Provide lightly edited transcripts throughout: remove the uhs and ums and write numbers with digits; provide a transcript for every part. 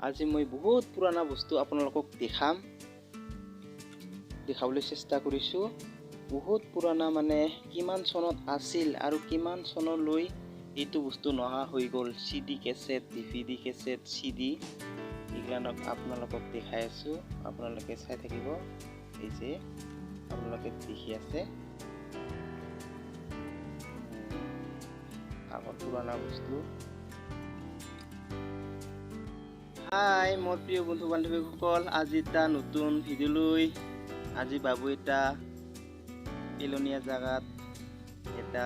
আজি মই বহুত পুৰণা বস্তু আপোনালোকক দেখাবলৈ চেষ্টা কৰিছোঁ। বহুত পুৰণা মানে কিমান চনত আছিল আৰু কিমান চনলৈ এইটো বস্তু নহা হৈ গ'ল। C D cassette, D V D cassette, C D এইগিলাক আপোনালোকক দেখাই আছোঁ, আপোনালোকে চাই থাকিব। এই যে আপোনালোকে দেখি আছে আগৰ পুৰণা বস্তু। হাই মোৰ প্ৰিয় বন্ধু বান্ধৱীসকল, আজি এটা নতুন ভিডিঅ' লৈ আজি বাবু এটা পেলনীয়া জাগাত এটা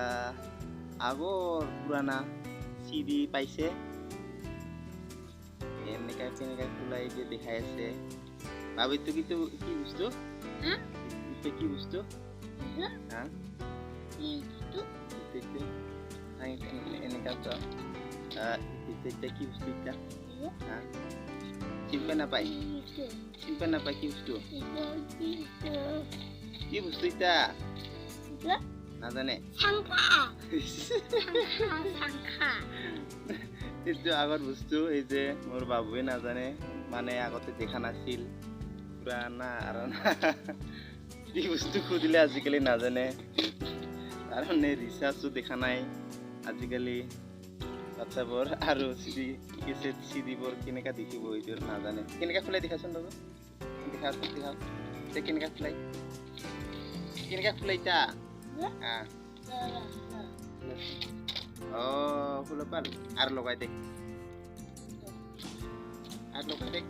আগৰ পুৰণা চি ডি পাইছে। এনেকা কেনেকা খোলাই যে দেখাই আছে। বাবু এইটো কি বস্তু? এইটো কি বস্তু? এনেকা কি বস্তু? এতিয়া চিন্তা নাপায়, চিন্তা নাপায়। কি বস্তু? কি বস্তু এতিয়া নাজানে। এইটো আগৰ বস্তু। এই যে মোৰ বাবুৱে নাজানে, মানে আগতে দেখা নাছিল। পুৰাণা আৰু কি বস্তু সুধিলে আজিকালি নাজানে, কাৰণে ৰিচাৰ্জো দেখা নাই আজিকালি বাচ্চাবোৰ। আৰু চিডি কেছেট চিডিবোৰ কেনেকা দেখিব এইটো নাজানে। কেনেকা খোলাই দেখাচোন বাবু, দেখাচোন, দেখাও এতিয়া কেনেকা খোলাই, কেনেকা খোলাই এতিয়া। অ' খোলা পাল আৰু লগাই দে, আৰু লগাই দে।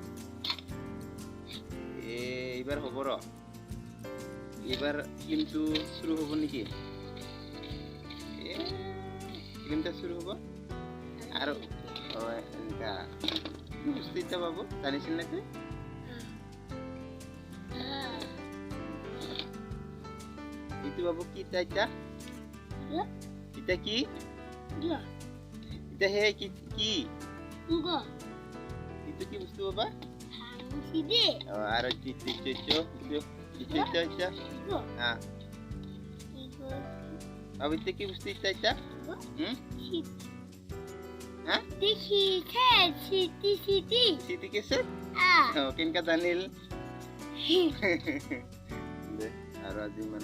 এইবাৰ হ'ব ৰ, এইবাৰ ফিল্মটো চুৰু হ'ব নেকি? এ ফিল্মটা চুৰু হ'ব আৰু এনেকা কি বস্তু এতিয়া বাবু জানিছিল নে তুই? এইটো বাবু কি এতিয়া? এতিয়া কি? এতিয়া সেই কি কি এইটো কি বস্তু বাবা? আৰু বাবু এতিয়া কি বস্তু এতিয়া? এতিয়া কেনেকা জানিল? আৰু আজি ইমান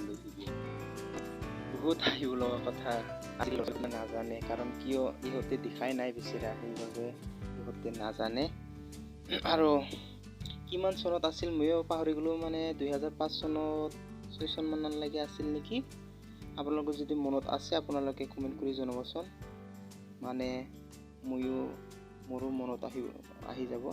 বহুত হাঁহিব লগা কথা, আজি নাজানে। কাৰণ কিয় ইহঁতে দেখাই নাই বেচেৰা, সেইবাবে ইহঁতে নাজানে। আৰু কিমান চনত আছিল ময়ো পাহৰি গ'লোঁ, মানে 2005 চনত 6 চনমানলৈকে আছিল নেকি। আপোনালোকৰ যদি মনত আছে আপোনালোকে কমেণ্ট কৰি জনাবচোন, মানে ময়ো মোৰো মনত আহি যাব।